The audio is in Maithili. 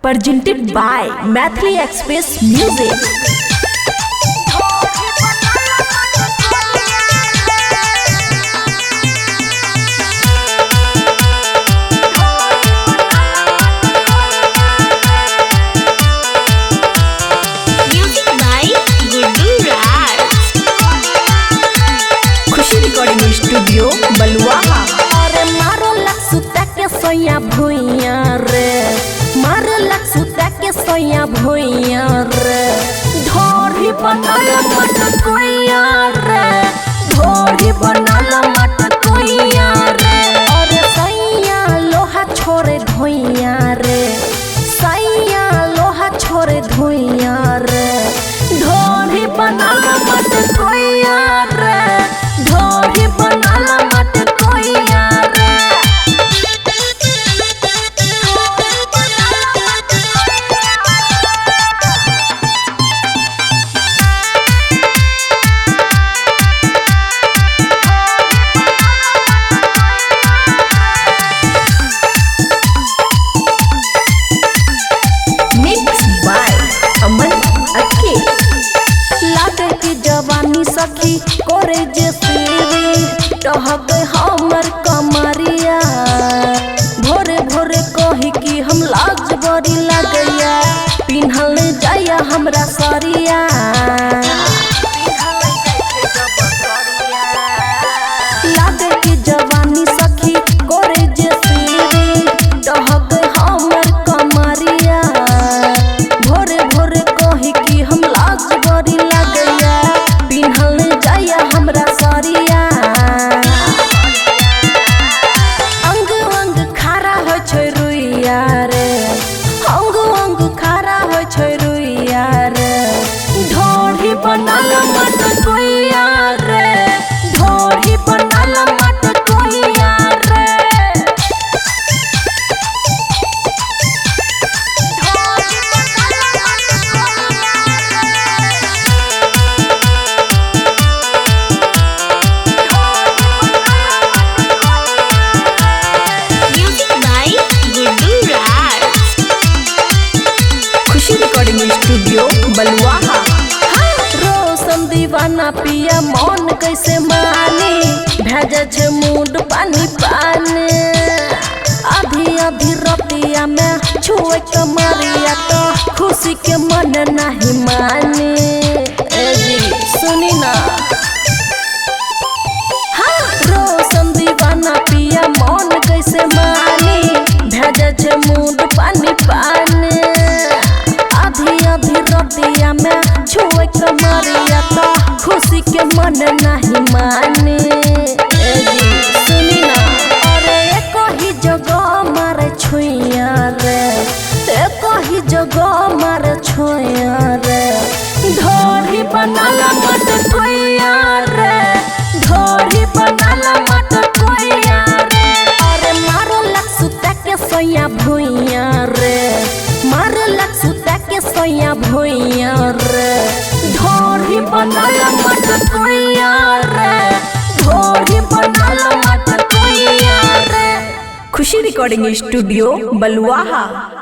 Presented by Maithili Express Music. Music by Guddu Raj. Khushi recording studio Baluaha. अरे मारो लक्सुता के सोया भुइया रे, मारो लक्सुता के सोया भुइया रे, ढोरी बनल मट कोइया रे, ढोरी बनल मट कोइया रे। अरे सैया लोहा छोड़े धोइया रे, सैया लोहा छोड़े धोइया रे, ढोरी बनल मट कोइया रे, ढोरी बनल मट कोइया रे। मिक्स बाय अमन अक्की। लागे की जवानी सखी करे जे सीरी, टहक हमर कमरिया, भोरे भोरे कही कि हम लाज बड़ी लागैया, पिन्हल जाया हमरा सरिया। लागे की जवानी सखी करे जे सीरी, टहक हमर कमरिया, भोरे भोरे कही कि हम लाज बड़ी लागैया, पिन्हल जाया हमरा सरिया। अंग अंग खारा होइ छै रुइया रे, अंग अंग खारा होइ छै रुइया रे, ढोरी बनल मट कोइया रे, ढोरी बनल मट कोइया रे। Music by Guddu Raj. Khushi recording studio Baluaha. रोशन दीवाना पिया मन कैसे मानी, भेजे छै मूड पानी पानी, आधी आधी रतिया में छुए कमरिया तो खुशी के मन नहीं मानी। ए जी सुनी ना, हाँ रोशन दीवाना पिया मन कैसे मानी, भेजे छै मूड पानी पानी, आधी आधी रतिया में छुए कमरिया तो खुशी के मन नहीं माने। ए जी सुनी ना, अरे एक ही जगह मारे छुइया रे, एक ही जगह मारे छुइया रे, ढोरी बनल मट कोइया रे, ढोरी बनल मट कोइया रे। अरे मारो लक्सुता के सोया भुइया रे, मारो लक्सुता के सोया भुइया रे, ढोरी बनल मट कोइया रे, ढोरी बनल मट कोइया रे। खुशी रिकॉर्डिंग स्टूडियो बलुआहा।